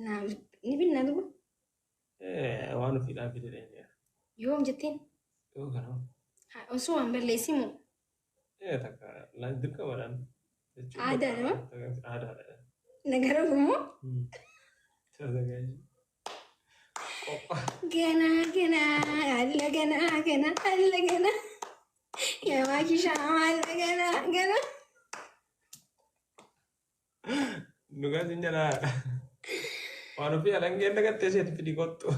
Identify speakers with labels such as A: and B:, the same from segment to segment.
A: Naa ni binna duba.
B: Eh, waan ofiidhaan fide dheedeera.
A: Yoom jetteen?
B: Yoo kana.
A: Haa, Osoo waan balleessimu.
B: Eh, takka laan dirqamadhaan. Jechuun
A: Aadaadha moo?
B: bakka aadaadha.
A: Nagara immoo
B: Tazagaji. Qophaa.
A: ganaa ganaa alla ganaa ganaa alla ganaa. Yaa kishaa alla ganaa ganaa.
B: Dhugaa sin jalaa. Waan ofii alangeen dagattee isheetti fidii kottu.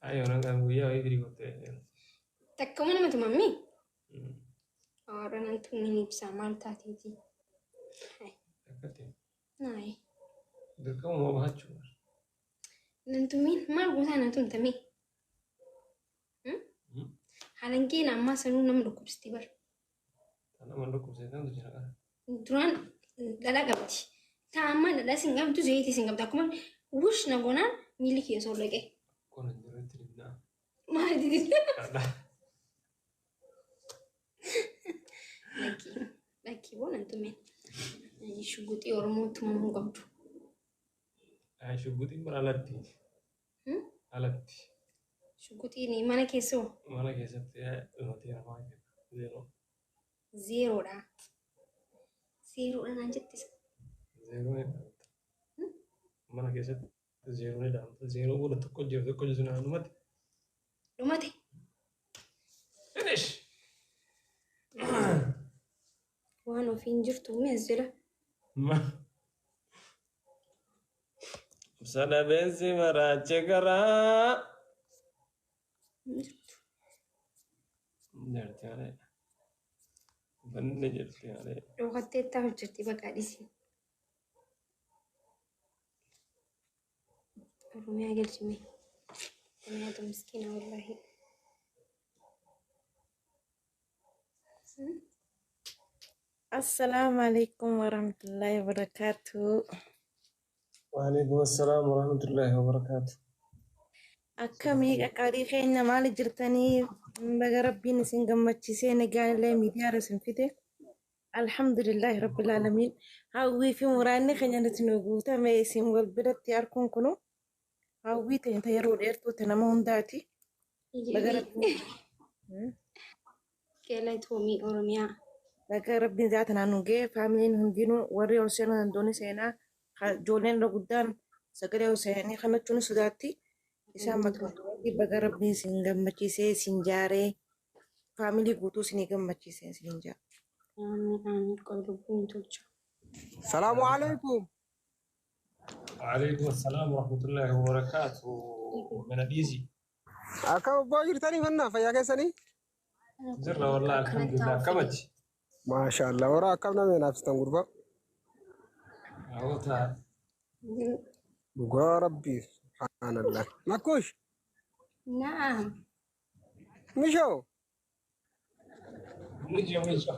B: Ayyoo nan kan guyyaa wayii fidii kottu.
A: Takkuma nama tumammi. Warra nan tummin ibsaa maal taateeti?
B: Akkatti.
A: Naayi.
B: Dirqamuma baachuu.
A: Nan tummin maal gootaa na tumtame? Halangeen ammaa sanuu nama dhukkubsiti bara.
B: Nama dhukkubsee jira qara.
A: Duraan dhadhaa qabdi. Taa ammaa dhadhaa sin qabdu zayitii sin qabdu akkuma wush na goonaan miilli kiyya soo dhaqe.
B: Kun hin jirutti dibnaa.
A: Maal didi?
B: Dhadhaa.
A: Lakkii lakkii boo nan tumeen. Shuguxii Oromoo tumamuu qabdu.
B: Shugguxiin kun alatti. Alatti.
A: Shuguxiin mana keessa hoo?
B: Mana keessatti dhumateera maal jenna. Zeeroo.
A: Zeeroodha. Zeeroodha naan jettisa.
B: Zeeroo ni dhaamta. Mana keessatti zeeroo ni dhaamta. Zeeroo booda tokko jiru tokko jiru naan dhumate.
A: Dhumate.
B: Finish!
A: Waan ofiin jirtu mi as jala.
B: Sadabeensi maraache garaa.
A: Hin jirtu.
B: Jarti malee. Banne jirti malee.
A: Dhokattee taa'u jirti bakka dhisi. Oromiyaa galchime. Oromiyaatu miskiina wallaahi.
C: Assalamu alaikum warahmatullahi wabarakatuh.
B: Waalaikum assalaam warahmatullahi wabarakatuh.
C: Akkamii qaqqaalii keenya maali jirtanii? Baga Rabbiin isin gammachiisee nagaan illee miidiyaa irra isin fide. Alhamdulillahi rabbil aalamiin. Hawwii fi muraanni keenya nuti nu guutame isin wal biratti arguun kunu hawwii teenya ta yeroo dheertuu ta nama hundaati. Baga Rabbiin
A: Galatoomii Oromiyaa.
C: Baga Rabbiin zaata naan nu ga'e faamiliin hundinuu warri ol seenuu danda'u seenaa ijoolleen irra guddaan sagalee ol seenanii kanachuun ni sodaatti. Isaan bakka baga Rabbiin isin gammachiisee isin jaaree faamilii guutuu isinii gammachiisee isin jaa.
A: Amiin amiin qoy lubbuun tolcha.
D: Salaamu alaikum.
B: Waalaikum assalaam warahmatullahi wabarakatuh. Mana dhiisi.
D: Akka obboo jirtanii fannaa fayyaa keessanii?
B: Jirra wallahi alhamdulillah. Akkamati?
D: Maasha Allah. Warra akkam nama naafsitan gurbaa.
B: Hawwata.
D: Dhugaa Rabbii. Subhaanallah. Makkush.
A: Naam.
D: Mishoo.
B: Misho misho.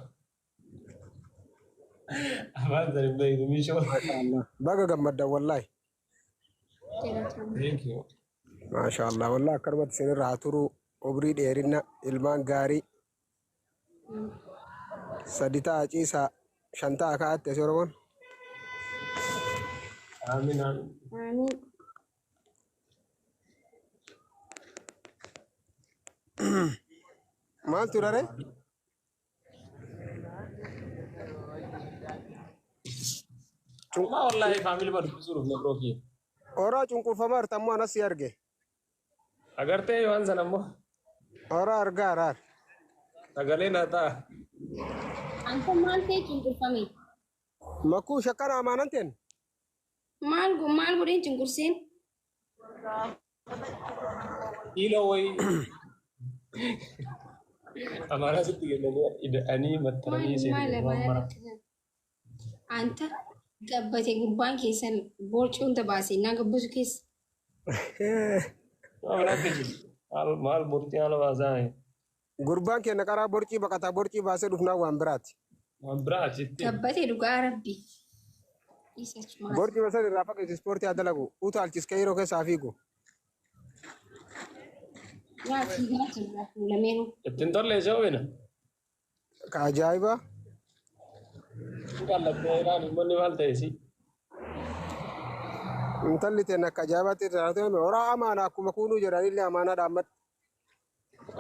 B: Afaan sana hin beeknu misho.
D: Maasha Allah. Baga gammaddan wallahi.
A: Galatoomii.
B: Thank you.
D: Maasha Allah. Wallahi akkanumatti isinirra haa turu. Umrii dheerinna ilmaan gaarii sadi ta'a ciisaa shan ta'a kaa'atte asii Oromoon.
B: Amiin amiin.
A: Amiin.
D: Maaltu rare?
B: Amma wallahi faamilii ma dubbisuu dhufne biroo kiyya.
D: Horaa cunqurfamaa jirta ammoo anas si arge.
B: Agartee waan sana ammoo
D: Horaa argaa araar.
B: sagalee naa ta'a.
A: Anta maal ta'e cunqurfame?
D: Makkuu shakkana amaanan teen.
A: Maal go maal godheen cunqurseen?
B: Kiiloo wayii amaaraa sitti kennanii ida'anii maxxananii
A: Maal
B: seenanii
A: maal
B: waan
A: amaana
B: mara.
A: natti Anta gabbate gurbaan keessan borcii hunda baase naa gabbisu keessa.
B: Maal akka jiru maal maal murtii haala baasaa
D: Gurbaan keenya karaa borcii baqataa borcii baasee dhufnaan waan biraati.
B: waan biraa achitti.
A: Gabbate dhugaa rabbi. Isa achumaa.
D: Borcii basan irraa faqeessi ispoortii haa dalagu. Utaalchiskee yeroo keessaa fiigu.
A: Yaa fiigaa jirra lameenuu.
B: Ittiin tolle ishee hubina.
D: Ka ajaa'ibaa.
B: Hin qallattee iraan immoo maal ta'e si.
D: Intalli teen akka ajaa'ibaatti irraa ta'e horaa amaanaa akkuma kuunuu jedhanillee amaanaa dhaammadhu.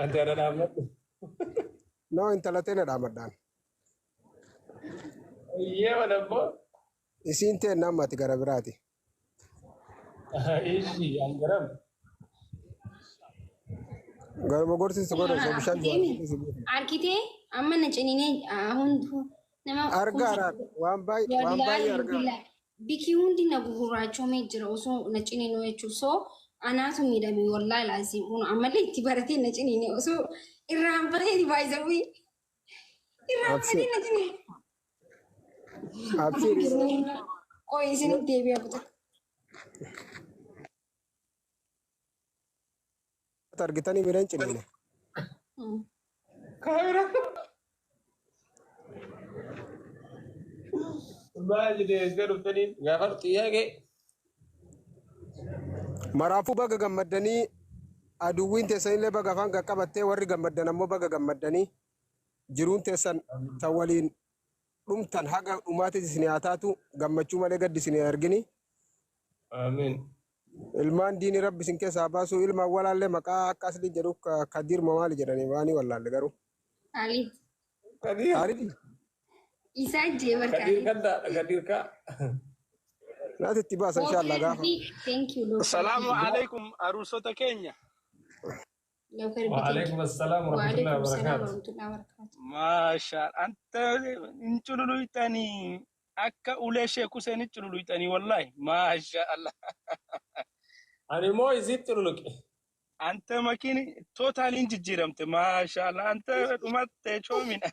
B: Ati ana dhaammadhu.
D: Noo intala teena dhaammadhaan.
B: Iyyee madabbo.
D: Isiin teen nammati gara biraati.
B: Ishi angaram.
D: Garuma gorsiisu godha osoo bishaan
A: Arkitee amma na ciniinee hunduu nama
D: Argaa waan baay'ee waan baay'ee argaa.
A: Biki hundi na gugurraachomee jira osoo na ciniinuu jechuun soo anaatu miidhame wallaahi laazim kun ammallee itti baratee na ciniine osoo irraanfatee baay'isawii irraanfatee na ciniine.
D: Abshir.
A: Qoy isinitti deebi'a kutaa.
D: Argitanii miidhan ciniine.
B: Kaamera. Maal jedhee dhuftanii gaafa xiyyaaqee.
D: Maraafuu baga gammaddanii aduwwiin teessanillee baga afaan qaqqabattee warri gammaddan ammoo baga gammaddanii jiruun teessan tan waliin dhumtan haga dhumaatis isin haa taatu gammachuu malee gaddi isin hin argini.
B: Amiin.
D: Ilmaan diini rabbi isin keessaa baasu ilmaan walaallee maqaa akka asli jedhu Kadir maali jedhanii waanii wallaalle garuu.
A: Ali.
B: Kadir.
D: Khalid
A: Isaa jee
B: Kadir
A: barkaadhi.
B: kadda Kadir ka.
D: naati itti baasa inshallah gaafa.
A: Thank you.
E: Salaamu alaikum aruusota keenya.
B: Waalaikum assalam warahmatullahi
A: Waalaikum salaam
B: wabarakatuh.
A: warahmatullahi wabarakatuh.
E: Maashaa anta hin cululuytanii akka ulee sheek Hussein hin cululuytanii wallahi maashaa Allah.
B: Ani immoo isitti luluqe.
E: Anta makiin tootaaliin jijjiiramte maashaa Allah anta dhumatte coomina.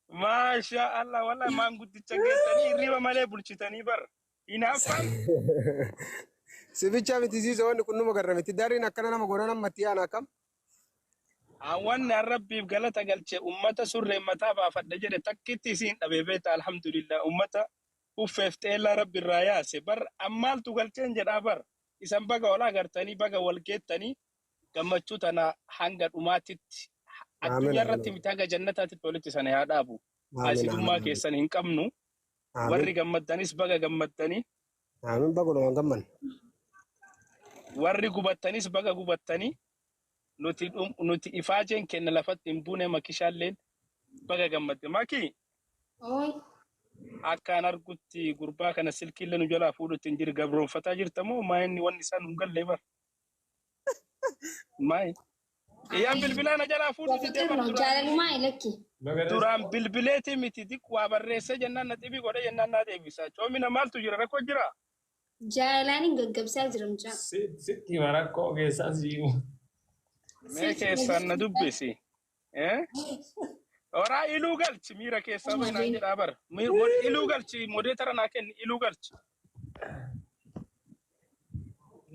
E: Maashaa Allah wallahi maanguddicha geessanii hirriba malee bulchitanii bara. Hinaaffaan
D: Sibicha miti siisa wanni kun numa garra miti darriin akkana nama godhan ammatti yaana akkam.
E: Wanni an rabbiif galata galche ummata surreen mataa baafadha jedhe takkitti isiin dhabe beekta alhamdulillah ummata uffeef xeellaa rabbi irraa yaase bar ammaaltu galcheen jedhaa bar isan baga wal agartanii baga wal geettanii gammachuu tana hanga dhumaatitti
D: Amiin
E: addunyaa irratti
D: amiin.
E: miti hanga jannataatitti walitti sana haa dhaabu
D: Amiin
E: haasidummaa
D: amiin.
E: keessan hin qabnu warri
D: Amiin.
E: gammaddanis baga gammaddanii
D: Amiin baguma gamman.
E: warri gubattanis baga gubattanii nuti ifaajeen kenna lafatti hin buune makishaalleen baga gammadde makii.
A: Oi.
E: Akkaan argutti gurbaa kana silkiillee nu jalaa fuudhutti hin jiru gabroonfataa jirta moo maa inni wanni isaan hin galle bara maay iyyaan bilbilaa na jalaa fuudhu didee
A: Wafiqir
E: bar
A: no
E: duraan
A: jaalalumaa lakki.
E: Duraan bilbileeti miti diq waa barreessee jennaan na xibii godhe jennaan naa deebisa coomina maaltu jira rakkoo jira
A: Jaalalaan gaggabsaa jira mucaa.
B: Sitti hima rakkoo keessaan si himu.
E: Mee keessaan na dubbisi Oraa iluu galchi miira keessaa bahi naan jedhaa bara iluu galchi modeetara naa kenni iluu galchi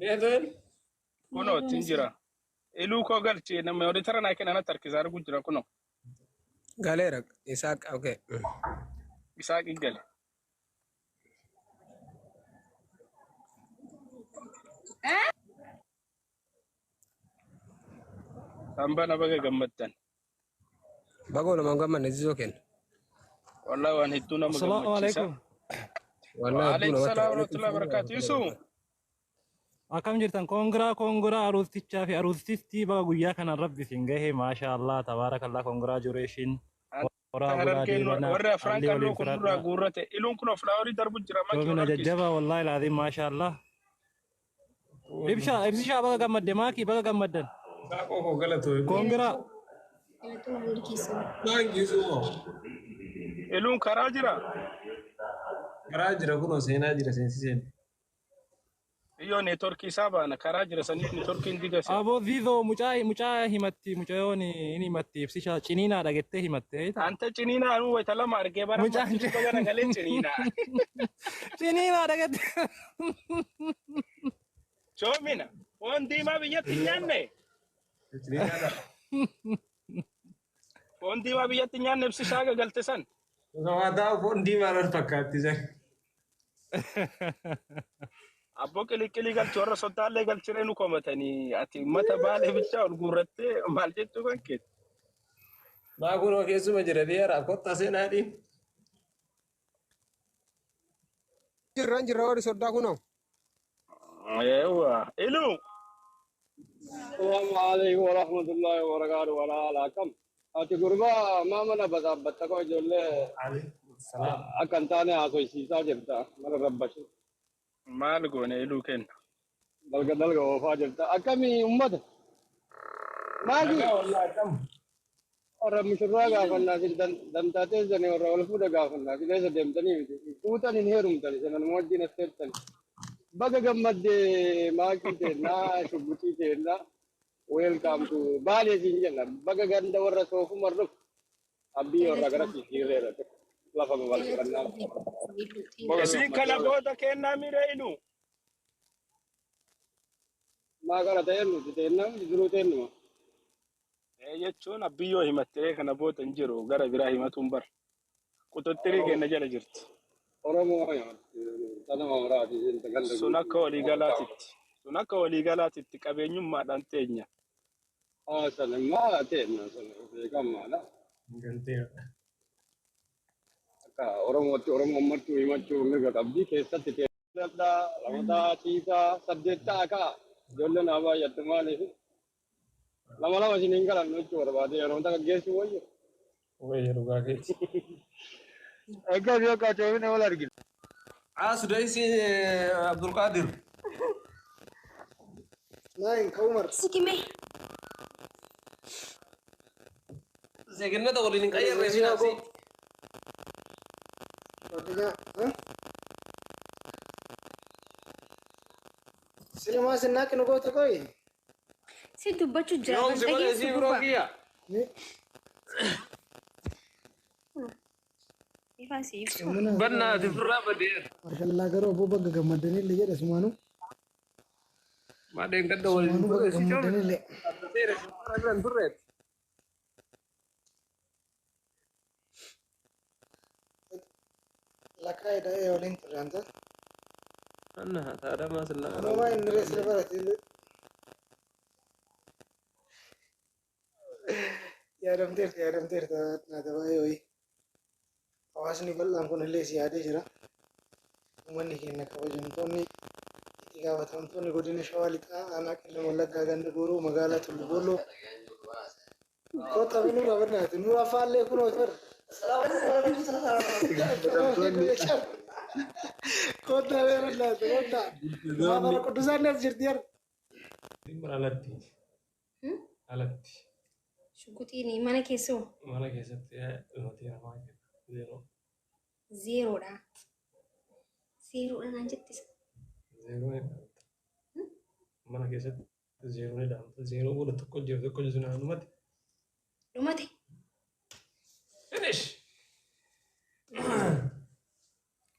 B: Neetoon.
E: Kunoo ittiin jira iluu koo galchi nama modeetara naa kenna natti harkisaa argu jira kunoo.
D: Galeera Isaaq okay.
E: Isaaq gale. Hambana baga gammaddan.
D: Baguma gammanne zizoo kenna.
E: Wallahi waan hedduu nama
F: Assalamu
E: gammachiisa.
F: alaikum.
D: Wallahi hedduu
E: Waalaikum
D: namatti
E: salaam warahmatullahi wabarakatuh. Yusuf.
F: Akkam jirtan kongiraa kongiraa aruustichaa fi aruustittii baga guyyaa kanaan rabbi isin gahe maasha Allah tabaarakallah congratulation horaa bulaa
E: Harargeen
F: deebana
E: warri afraan
F: alli
E: qalloo
F: waliin
E: kun nurraa
F: firadhaa
E: guurrate. Iluun kun filaawarii darbu jira makii
F: Yoomina
E: ol harkisi.
F: jajjaba wallahi laazim maasha Allah ibshaa ibsishaa baga gammadde maakii baga gammaddan
B: Saaqoo koo galatoo.
F: kongiraa
A: Galatuma hundi keessan.
B: Thank you so much.
E: Iluun karaa jira.
B: Karaa jira kunoo seenaa jira seensiseen.
E: Iyyoo neetworkii isaa baana karaa jira saniif neetworkiin digase.
F: Aboo Zizo mucaa mucaa himatti mucayoon inni himatti ibsishaa ciniinaa dhagettee himatte heeta
E: Anta ciniinaa anuu wayita lama argee bara
F: mucaan
E: ammatti baga nagalee ciniinaa.
F: ciniinaa dhagette
E: Coomina foon diimaa biyyatti hin nyaanne. Foon diimaa biyyatti hin nyaanne ibsishaa gagalte san.
B: Waa foon diimaa irra fakkaatti isa.
E: Abboo qiliqqilii galchi warra soddaallee galchiree nu komatanii ati uummata baalee bichaa ol guurrattee maal jechuu kan keeti.
B: Maa kunoo keessuma jira dhiyeera kottaa seenaa dhiin.
D: Jirra hin jirra warri soddaa kunoo.
E: Eewwa. Iluu.
G: Assalamu alaikum warahmatullahi wabarakatuh. Wala ala kam. Ati gurbaa maa mana basaabbatta koo ijoollee
B: Alaikum salaam.
G: akka hin taane haasofsiisaa jirta. Mana rabbashi.
E: Maal goone iluu kenna.
G: Dalga dalga oofaa jirta. Akkamii uummata? Maali?
B: Nagaa wallahi akkam.
G: Warra mushurraa gaafannaa isin dantaa teessanii warra wal fuudha gaafannaa isin eessa deemtanii miti. Fuutan hin heerumtan isin anuma wajjin as teessani. Baga gammaddee maakii teennaa shubbitii teennaa. Welcome to Baalee siin jenna. Baga ganda warra soofuma dhufu. Abbii warra gara jijjiirreera. Lafa babal'ifannaa. Baga
E: Isin kana
G: gammaddee.
E: booda kennaa miira iluu.
G: Maa kana ta'een nuti teennaa miti duruu teennuma.
E: Jechuun abbiyyoo himattee kana booda hin jiru gara biraa himatuun bara. Quxuxxirii kenna jala jirti.
G: Oromoo tanuma muraati isin ganda
E: Sun akka
G: guutuu.
E: waliigalaatitti. Sun akka waliigalaatitti qabeenyummaadhaan teenya.
G: Haa sana maa teenna sana beekamaadha.
B: Galteera.
G: Akka Oromootti Oromoon martuu himachuu mirga qabdi keessatti teennadhaa lamataa ciisaa saddeettaa kaa ijoolleen haa baay'attu maaliif lama lama isin hin galannu jechuu barbaade yeroo takka geessu wayyo.
B: Wayya dhugaa keeti.
G: Egaa yoo qachoofne wal argina.
B: Sudaisi Abdulqaadir.
H: Nine, Umar.
A: Sikime.
B: Seeginnata waliin hin qayyarree fi naafsi.
H: Waddinya, Silimaa sinnaaqi nu goota qoyi.
A: Si dubbachuu jira.
B: Yoom si godhe
A: Dhageessu
B: sii biroo
A: gurbaa.
B: kiyya.
A: Ifaan si ibsu.
B: Bannaa ati firraa badeera.
H: Maashallaa garuu abboo bagga gammaddanillee jedhe sumaanuu.
B: Maadheen gadda waliin
H: Sumaanuu
B: godhe
H: bagga
B: si coome.
H: gammaddanillee.
B: Dhaabbateera si firraa jiran turreet.
H: Lakkaa hidhee waliin turre anta.
B: Anna taadhamaa sillaa.
H: Anumaa inni reessi barate. Yaadamteerta yaadamteerta naata baay'ee wayii. Hawaasni bal'aan kun illee si yaadee jira. Uummanni keenya kabajamtoonni itti gaafatamtoonni godina Shawaa Lixaa aanaa Qellem Wallaggaa ganda Gooroo magaalaa Tullu Booloo. Kottaa fi nurraa barnaati. Nurraa faallee kunoo bar. Kottaa bee barnaati kottaa. Maafara Quddusaan as jirti yar.
B: Alatti. Alatti.
A: Shuguxiin mana keessoo
B: Mana keessatti dhumatti namaa kenna. Zeeroo.
A: zeeroodha. Zeeroodha naan jettisa.
B: Zeeroo ni dhaamta. Mana keessatti zeeroo ni dhaamta. Zeeroo booda tokko jiru tokko jiru naan dhumate.
A: Dhumate.
B: Finish.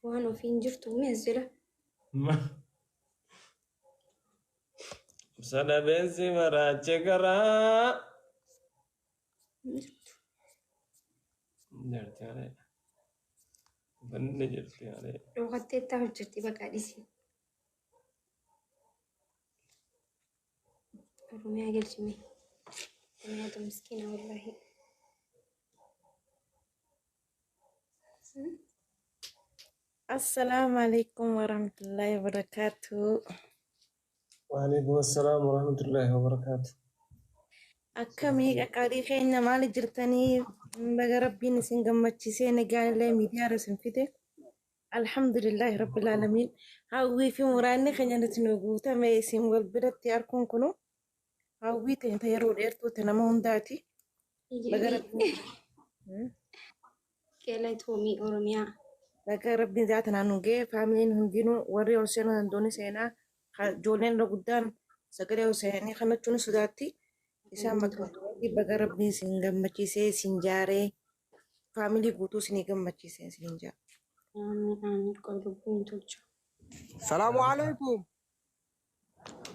A: Waan ofiin jirtu mi as jira.
B: Sadabeensi maraache garaa.
A: Hin jirtu.
B: Jirti malee. Banne jirti malee.
A: Dhokattee taa'u jirti bakka dhisi. Oromiyaa galchime. Oromiyaatu miskiina wallaahi.
C: Assalaamu alaikum warahmatullahi wabarakatuh.
B: Waalaikum assalaam warahmatullahi wabarakatuh.
C: Akkamii qaqqaarii keenya maali jirtanii baga rabbiin isin gammachiisee nagaan illee miidiyaa isin fide. Alhamdulillahi rabbil aalamiin. Hawwii fi muraanni keenya nuti nu guutame isin wal biratti arguun kunu hawwii ta'e yeroo dheertuu ta'e nama hundaati. Baga rabbiin
A: Galatoomii Oromiyaa.
C: Baga rabbiin zaata naannoo ga'e faamiliin hundinuu warri ol seenuu danda'uun seenaa ijoolleen irra guddaan sagalee ol seenanii kanachuun sodaatti. Isaan bakka baga rabbiin isin gammachiisee isin jaaree faamilii guutuu isin gammachiisee isin jaara.
A: Amiin amiin qoy lubbuun tolcha.
D: Salaamu alaikum.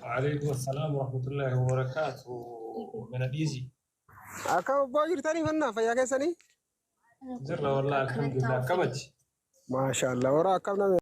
B: Waalaikum assalaam warahmatullahi wabarakatuh. Mana dhiisi.
D: Akka obboo jirtanii fannaa fayyaa keessanii?
B: Jirra wallahi alhamdulillah. Akkamitti?
D: Maashaallah warra akkam nama